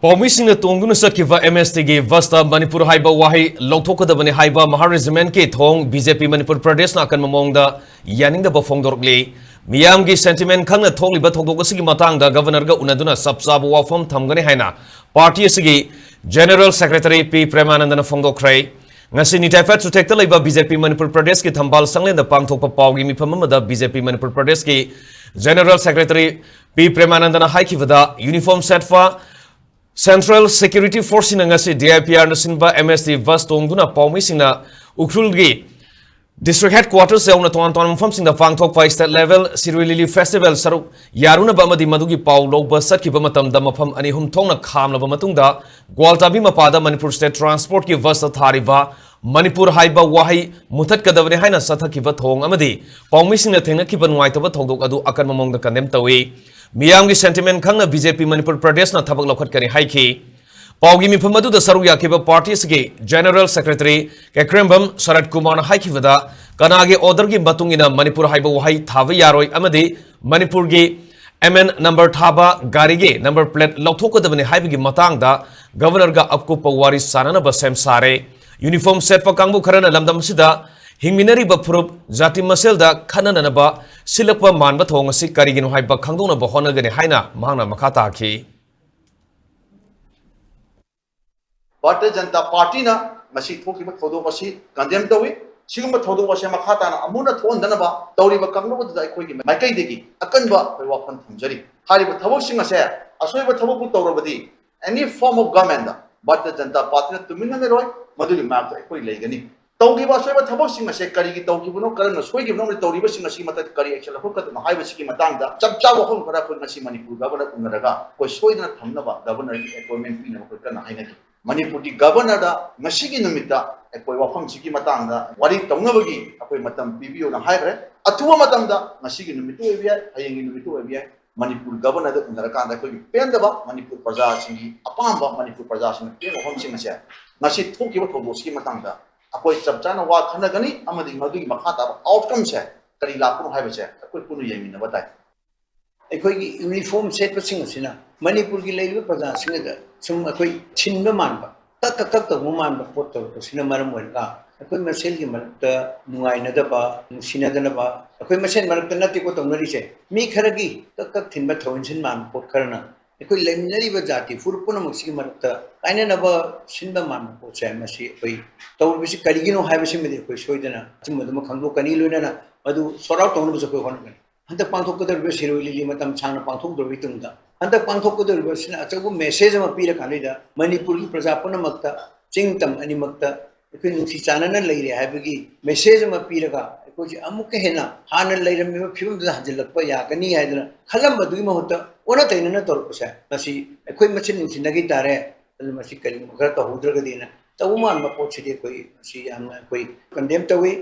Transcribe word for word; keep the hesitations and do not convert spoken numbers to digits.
ꯄꯥꯎꯃꯤꯁꯤꯡꯅ ꯇꯣꯡꯗꯨꯅ ꯆꯠꯈꯤꯕ ꯑꯦꯝ ꯑꯦꯁ ꯇꯤꯒꯤ ꯕꯁꯇ ꯃꯅꯤꯄꯨꯔ ꯍꯥꯏꯕ ꯋꯥꯍꯩ ꯂꯧꯊꯣꯛꯀꯗꯕꯅꯤ ꯍꯥꯏꯕ ꯃꯍꯥ ꯔꯦꯖꯤꯃꯦꯟꯠꯀꯤ ꯊꯧꯑꯣꯡ ꯕꯤ ꯖꯦ ꯄꯤ ꯃꯅꯤꯄꯨꯔ ꯄ꯭ꯔꯗꯦꯁꯅ ꯑꯀꯟꯕ ꯃꯑꯣꯡꯗ ꯌꯥꯅꯤꯡꯗꯕ ꯐꯣꯡꯗꯣꯔꯛꯂꯤ꯫ ꯃꯤꯌꯥꯝꯒꯤ ꯁꯦꯟꯇꯤꯃꯦꯟꯠ ꯈꯪꯅ ꯊꯣꯛꯂꯤꯕ ꯊꯧꯗꯣꯛ ꯑꯁꯤꯒꯤ ꯃꯇꯥꯡꯗ ꯒꯕꯔꯅꯔꯒ ꯎꯅꯗꯨꯅ ꯆꯞ ꯆꯥꯕ ꯋꯥꯐꯝ ꯊꯝꯒꯅꯤ ꯍꯥꯏꯅ ꯄꯥꯔꯇꯤ ꯑꯁꯤꯒꯤ ꯖꯦꯅꯔꯦꯜ ꯁꯦꯀ꯭ꯔꯦꯇꯔꯤ ꯄꯤ ꯄ꯭ꯔꯦꯃꯥꯅꯟꯗꯅ ꯐꯣꯡꯗꯣꯛꯈ꯭ꯔꯦ꯫ ꯉꯁꯤ ꯅꯤꯇꯥꯏꯐꯠ ꯆꯨꯊꯦꯛꯇ ꯂꯩꯕ ꯕꯤ ꯖꯦ ꯄꯤ ꯃꯅꯤꯄꯨꯔ ꯄ꯭ꯔꯗꯦꯁꯀꯤ ꯊꯝꯕꯥꯜ ꯁꯪꯂꯦꯟꯗ ꯄꯥꯡꯊꯣꯛꯄ ꯄꯥꯎꯒꯤ ꯃꯤꯐꯝ ꯑꯃꯗ ꯕꯤ ꯖꯦ ꯄꯤ ꯃꯅꯤꯄꯨꯔ ꯄ꯭ꯔꯗꯦꯁꯀꯤ ꯖꯦꯅꯔꯦꯜ ꯁꯦꯀ꯭ꯔꯦꯇꯔꯤ ꯄꯤ ꯄ꯭ꯔꯦꯃꯥꯅꯟꯗꯅ ꯍꯥꯏꯈꯤꯕꯗ, ꯌꯨꯅꯤꯐꯣꯔꯝ ꯁꯦꯠꯄ ꯁꯦꯟꯇ꯭ꯔꯦꯜ ꯁꯦꯀ꯭ꯌꯨꯔꯤꯇꯤ ꯐꯣꯔꯁꯁꯤꯡꯅ ꯉꯁꯤ ꯗꯤ ꯑꯥꯏ ꯄꯤ ꯑꯥꯔꯅ ꯁꯤꯟꯕ ꯑꯦꯝ ꯑꯦꯁ ꯇꯤ ꯕꯁ ꯇꯣꯡꯗꯨꯅ ꯄꯥꯎꯃꯤꯁꯤꯡꯅ ꯎꯈ꯭ꯔꯨꯜꯒꯤ ꯗꯤꯁꯇ꯭ꯔꯤꯛ ꯍꯦꯗꯀ꯭ꯋꯥꯇꯔꯁ ꯌꯧꯅ ꯇꯣꯉꯥꯟ ꯇꯣꯉꯥꯟꯕ ꯃꯐꯝꯁꯤꯡꯗ ꯄꯥꯡꯊꯣꯛꯄ ꯁ꯭ꯇꯦꯠ ꯂꯦꯚꯦꯜ ꯁꯤꯔꯨꯏ ꯂꯤꯂꯤ ꯐꯦꯁꯇꯤꯚꯦꯜ ꯁꯔꯨꯛ ꯌꯥꯔꯨꯅꯕ ꯑꯃꯗꯤ ꯃꯗꯨꯒꯤ ꯄꯥꯎ ꯂꯧꯕ ꯆꯠꯈꯤꯕ ꯃꯇꯝꯗ ꯃꯐꯝ ꯑꯅꯤ ꯑꯍꯨꯝ ꯊꯣꯛꯅ ꯈꯥꯝꯂꯕ ꯃꯇꯨꯡꯗ ꯒ꯭ꯋꯥꯜꯇꯥꯕꯤ ꯃꯄꯥꯗ ꯃꯅꯤꯄꯨꯔ ꯁ꯭ꯇꯦꯠ ꯇ꯭ꯔꯥꯟꯁꯄꯣꯔꯠꯀꯤ ꯕꯁꯇ ꯊꯥꯔꯤꯕ ꯃꯅꯤꯄꯨꯔ ꯍꯥꯏꯕ ꯋꯥꯍꯩ ꯃꯨꯊꯠꯀꯗꯕꯅꯤ ꯍꯥꯏꯅ ꯆꯠꯊꯈꯤꯕ ꯊꯧꯑꯣꯡ ꯑꯃꯗꯤ ꯄꯥꯎꯃꯤꯁꯤꯡꯅ ꯊꯦꯡꯅꯈꯤꯕ ꯅꯨꯡꯉꯥꯏꯇꯕ ꯊꯧꯗꯣꯛ ꯑꯗꯨ ꯑꯀꯟꯕ ꯃꯑꯣꯡꯗ ꯀꯟꯗꯦꯝ ꯇꯧꯏ꯫ ꯃꯤꯌꯥꯝꯒꯤ ꯁꯦꯟꯇꯤꯃꯦꯟ ꯈꯪꯅ ꯕꯤ ꯖꯦ ꯄꯤ ꯃꯅꯤꯄꯨꯔ ꯄ꯭ꯔꯗꯦꯁꯅ ꯊꯕꯛ ꯂꯧꯈꯠꯀꯅꯤ ꯍꯥꯏꯈꯤ꯫ ꯄꯥꯎꯒꯤ ꯃꯤꯐꯝ ꯑꯗꯨꯗ ꯁꯔꯨꯛ ꯌꯥꯈꯤꯕ ꯄꯥꯔꯇꯤ ꯑꯁꯤꯒꯤ ꯖꯦꯅꯔꯦꯜ ꯁꯦꯀ꯭ꯔꯦꯇꯔꯤ ꯀꯦꯀ꯭ꯔꯦꯝꯕꯝ ꯁꯔꯠ ꯀꯨꯃꯥꯔꯅ ꯍꯥꯏꯈꯤꯕꯗ, ꯀꯅꯥꯒꯤ ꯑꯣꯔꯗꯔꯒꯤ ꯃꯇꯨꯡ ꯏꯟꯅ ꯃꯅꯤꯄꯨꯔ ꯍꯥꯏꯕ ꯋꯥꯍꯩ ꯊꯥꯕ ꯌꯥꯔꯣꯏ ꯑꯃꯗꯤ ꯃꯅꯤꯄꯨꯔꯒꯤ ꯑꯦꯝ ꯑꯦꯟ ꯅꯝꯕꯔ ꯊꯥꯕ ꯒꯥꯔꯤꯒꯤ ꯅꯝꯕꯔ ꯄ꯭ꯂꯦꯠ ꯂꯧꯊꯣꯛꯀꯗꯕꯅꯤ ꯍꯥꯏꯕꯒꯤ ꯃꯇꯥꯡꯗ ꯒꯕꯔꯅꯔꯒ ꯑꯀꯨꯞꯄ ꯋꯥꯔꯤ ꯁꯥꯅꯅꯕ ꯁꯦꯝ ꯁꯥꯔꯦ꯫ ꯌꯨꯅꯤꯐꯣꯔꯝ ꯁꯦꯠꯄ ꯀꯥꯡꯕꯨ ꯈꯔꯅ ꯂꯝꯗꯝ ꯑꯁꯤꯗ ꯍꯤꯡꯃꯤꯟꯅꯔꯤꯕ ꯐꯨꯔꯨꯞ ꯖꯥꯇꯤ ꯃꯁꯦꯜꯗ ꯈꯠꯅꯅꯅꯕ ꯁꯤꯜꯂꯛꯄ ꯃꯥꯟꯕ ꯊꯧꯑꯣꯡ ꯑꯁꯤ ꯀꯔꯤꯒꯤꯅꯣ ꯍꯥꯏꯕ ꯈꯪꯗꯣꯛꯅꯕ ꯍꯣꯠꯅꯒꯅꯤ ꯍꯥꯏꯅ ꯃꯍꯥꯛꯅ ꯃꯈꯥ ꯇꯥꯈꯤ꯫ ꯚꯥꯔꯇꯤꯌ ꯖꯅꯇꯥ ꯄꯥꯔꯇꯤꯅ ꯉꯁꯤ ꯊꯣꯛꯈꯤꯕ ꯊꯧꯗꯣꯛ ꯑꯁꯤ ꯀꯟꯗꯦꯝ ꯇꯧꯏ꯫ ꯁꯤꯒꯨꯝꯕ ꯊꯧꯗꯣꯛ ꯑꯁꯤ ꯃꯈꯥ ꯇꯥꯅ ꯑꯃꯨꯛ ꯍꯟꯅ ꯊꯣꯛꯍꯟꯗꯅꯕ ꯇꯧꯔꯤꯕ ꯀꯥꯡꯂꯨꯞ ꯑꯗꯨꯗ ꯑꯩꯈꯣꯏꯒꯤ ꯃꯥꯏꯀꯩꯗꯒꯤ ꯑꯀꯟꯕ ꯑꯩꯈꯣꯏ ꯋꯥꯐꯝ ꯊꯝꯖꯔꯤ꯫ ꯍꯥꯏꯔꯤꯕ ꯊꯕꯛꯁꯤꯡ ꯑꯁꯦ ꯑꯁꯣꯏꯕ ꯊꯕꯛꯄꯨ ꯇꯧꯔꯕꯗꯤ any form of government ꯗ ꯚꯥꯔꯇꯤꯌ ꯖꯅꯇꯥ ꯄꯥꯔꯇꯤꯅ ꯇꯨꯃꯤꯟꯅ ꯂꯩꯔꯣꯏ, ꯃꯗꯨꯒꯤ ꯃꯥꯌꯣꯛꯇ ꯑꯩꯈꯣꯏ ꯂꯩꯒꯅꯤ꯫ ꯇꯧꯈꯤꯕ ꯑꯁꯣꯏꯕ ꯊꯕꯛꯁꯤꯡ ꯑꯁꯦ ꯀꯔꯤꯒꯤ ꯇꯧꯈꯤꯕꯅꯣ, ꯀꯔꯝꯅ ꯁꯣꯏꯈꯤꯕꯅꯣ ꯑꯃꯗꯤ ꯇꯧꯔꯤꯕꯁꯤꯡ ꯑꯁꯤꯒꯤ ꯃꯊꯛꯇ ꯀꯔꯤ action ꯂꯧꯈꯠꯀꯗꯕꯅꯣ ꯍꯥꯏꯕꯁꯤꯒꯤ ꯃꯇꯥꯡꯗ ꯆꯞ ꯆꯥꯕ ꯋꯥꯐꯝ ꯈꯔ ꯑꯩꯈꯣꯏ ꯉꯁꯤ ꯃꯅꯤꯄꯨꯔ ꯒꯕꯔꯅꯔ ꯎꯅꯔꯒ ꯑꯩꯈꯣꯏ ꯁꯣꯏꯗꯅ ꯊꯝꯅꯕ ꯒꯕꯔꯅꯔꯒꯤ appointment ꯄꯤꯅꯕ ꯑꯩꯈꯣꯏ ꯀꯟꯅ ꯍꯥꯏꯅꯔꯤ꯫ ꯃꯅꯤꯄꯨꯔꯒꯤ ꯒꯕꯔꯅꯔꯗ ꯉꯁꯤꯒꯤ ꯅꯨꯃꯤꯠꯇ ꯑꯩꯈꯣꯏ ꯋꯥꯐꯝꯁꯤꯒꯤ ꯃꯇꯥꯡꯗ ꯋꯥꯔꯤ ꯇꯧꯅꯕꯒꯤ ꯑꯩꯈꯣꯏ ꯃꯇꯝ ꯄꯤꯕꯤꯌꯨꯅ ꯍꯥꯏꯈ꯭ꯔꯦ꯫ ꯑꯊꯨꯕ ꯃꯇꯝꯗ ꯉꯁꯤꯒꯤ ꯅꯨꯃꯤꯠꯇ ꯑꯣꯏꯕ ꯌꯥꯏ, ꯍꯌꯦꯡꯒꯤ ꯅꯨꯃꯤꯠꯇ ꯑꯣꯏꯕ ꯌꯥꯏ, ꯃꯅꯤꯄꯨꯔ ꯒꯕꯔꯅꯔꯗ ꯎꯅꯔꯀꯥꯟꯗ ꯑꯩꯈꯣꯏꯒꯤ ꯄꯦꯟꯗꯕ, ꯃꯅꯤꯄꯨꯔ ꯄ꯭ꯔꯖꯥꯁꯤꯡꯒꯤ ꯑꯄꯥꯝꯕ, ꯃꯅꯤꯄꯨꯔ ꯄ꯭ꯔꯖꯥꯁꯤꯡꯅ ꯄꯦꯟꯕ ꯋꯥꯐꯝꯁꯤꯡ ꯑꯁꯦ ꯉꯁꯤ ꯊꯣꯛꯈꯤꯕ ꯊꯧꯗꯣꯛꯁꯤꯒꯤ ꯃꯇꯥꯡꯗ ꯑꯩꯈꯣꯏ ꯆꯞ ꯆꯥꯅ ꯋꯥ ꯈꯟꯅꯒꯅꯤ ꯑꯃꯗꯤ ꯃꯗꯨꯒꯤ ꯃꯈꯥ ꯇꯥꯕ outcome ꯁꯦ ꯀꯔꯤ ꯂꯥꯛꯄꯅꯣ ꯍꯥꯏꯕꯁꯦ ꯑꯩꯈꯣꯏ ꯄꯨꯟꯅ ꯌꯦꯡꯃꯤꯟꯅꯕ ꯇꯥꯏ꯫ ꯑꯩꯈꯣꯏꯒꯤ ꯌꯨꯅꯤꯐꯣꯔꯝ ꯁꯦꯠꯄꯁꯤꯡ ꯑꯁꯤꯅ ꯃꯅꯤꯄꯨꯔꯒꯤ ꯂꯩꯔꯤꯕ ꯄ꯭ꯔꯖꯥꯁꯤꯡ ꯑꯗ ꯁꯨꯝ ꯑꯩꯈꯣꯏ ꯊꯤꯟꯕ ꯃꯥꯟꯕ, ꯀꯛ ꯀꯛ ꯀꯛ ꯇꯧꯕ ꯃꯥꯟꯕ ꯄꯣꯠ ꯇꯧꯔꯛꯄꯁꯤꯅ ꯃꯔꯝ ꯑꯣꯏꯔꯒ ꯑꯩꯈꯣꯏ ꯃꯁꯦꯜꯒꯤ ꯃꯔꯛꯇ ꯅꯨꯡꯉꯥꯏꯅꯗꯕ, ꯅꯨꯡꯁꯤꯅꯗꯅꯕ, ꯑꯩꯈꯣꯏ ꯃꯁꯦꯜ ꯃꯔꯛꯇ ꯅꯠꯇꯦꯀꯣ ꯇꯧꯅꯔꯤꯁꯦ, ꯃꯤ ꯈꯔꯒꯤ ꯀꯛ ꯀꯛ ꯊꯤꯟꯕ ꯊꯧꯏꯟꯁꯤꯟ ꯃꯥꯟꯕ ꯄꯣꯠ ꯈꯔꯅ ꯑꯩꯈꯣꯏ ꯂꯩꯃꯤꯟꯅꯔꯤꯕ ꯖꯥꯇꯤ ꯐꯨꯔꯨꯞ ꯄꯨꯝꯅꯃꯛꯁꯤꯒꯤ ꯃꯔꯛꯇ ꯀꯥꯏꯅꯅꯕ ꯁꯤꯟꯕ ꯃꯥꯟꯕ ꯄꯣꯠꯁꯦ, ꯃꯁꯤ ꯑꯩꯈꯣꯏ ꯇꯧꯔꯤꯕꯁꯤ ꯀꯔꯤꯒꯤꯅꯣ ꯍꯥꯏꯕꯁꯤꯃꯗꯤ ꯑꯩꯈꯣꯏ ꯁꯣꯏꯗꯅ ꯑꯆꯨꯝꯕꯗꯨꯃ ꯈꯪꯗꯣꯛꯀꯅꯤ, ꯂꯣꯏꯅꯅ ꯃꯗꯨ ꯁꯣꯔꯠ ꯑꯥꯎꯠ ꯇꯧꯅꯕꯁꯨ ꯑꯩꯈꯣꯏ ꯍꯣꯠꯅꯒꯅꯤ꯫ ꯍꯟꯗꯛ ꯄꯥꯡꯊꯣꯛꯀꯗꯧꯔꯤꯕ ꯁꯤꯔꯣꯏ ꯂꯤꯂꯤ ꯃꯇꯝ ꯁꯥꯡꯅ ꯄꯥꯡꯊꯣꯛꯇꯧꯔꯕꯒꯤ ꯇꯨꯡꯗ ꯍꯟꯗꯛ ꯄꯥꯡꯊꯣꯛꯀꯗꯧꯔꯤꯕꯁꯤꯅ ꯑꯆꯧꯕ ꯃꯦꯁꯦꯖ ꯑꯃ ꯄꯤꯔꯀꯥꯟꯗ ꯃꯅꯤꯄꯨꯔꯒꯤ ꯄ꯭ꯔꯖꯥ ꯄꯨꯝꯅꯃꯛꯇ, ꯆꯤꯡ ꯇꯝ ꯑꯅꯤꯃꯛꯇ ꯑꯩꯈꯣꯏ ꯅꯨꯡꯁꯤ ꯆꯥꯟꯅꯅ ꯂꯩꯔꯦ ꯍꯥꯏꯕꯒꯤ ꯃꯦꯁꯦꯖ ꯑꯃ ꯄꯤꯔꯒ ꯑꯩꯈꯣꯏꯁꯦ ꯑꯃꯨꯛꯀ ꯍꯦꯟꯅ ꯍꯥꯟꯅ ꯂꯩꯔꯝꯃꯤꯕ ꯐꯤꯕꯝꯗꯨꯗ ꯍꯟꯖꯤꯜꯂꯛꯄ ꯌꯥꯒꯅꯤ ꯍꯥꯏꯗꯅ ꯈꯜꯂꯝꯕꯗꯨꯒꯤ ꯃꯍꯨꯠꯇ ꯑꯣꯟꯅ ꯇꯩꯅꯅ ꯇꯧꯔꯛꯄꯁꯦ, ꯃꯁꯤ ꯑꯩꯈꯣꯏ ꯃꯁꯦꯟ ꯅꯨꯡꯁꯤꯅꯈꯤ ꯇꯥꯔꯦ꯫ ꯑꯗꯨ ꯃꯁꯤ ꯀꯔꯤꯒꯨꯝꯕ ꯈꯔ ꯇꯧꯍꯧꯗ꯭ꯔꯒꯗꯤꯅ ꯇꯧꯕ ꯃꯥꯟꯕ ꯄꯣꯠꯁꯤꯗꯤ ꯑꯩꯈꯣꯏ ꯃꯁꯤ ꯌꯥꯝꯅ ꯑꯩꯈꯣꯏ ꯀꯟꯗꯦꯝ ꯇꯧꯏ꯫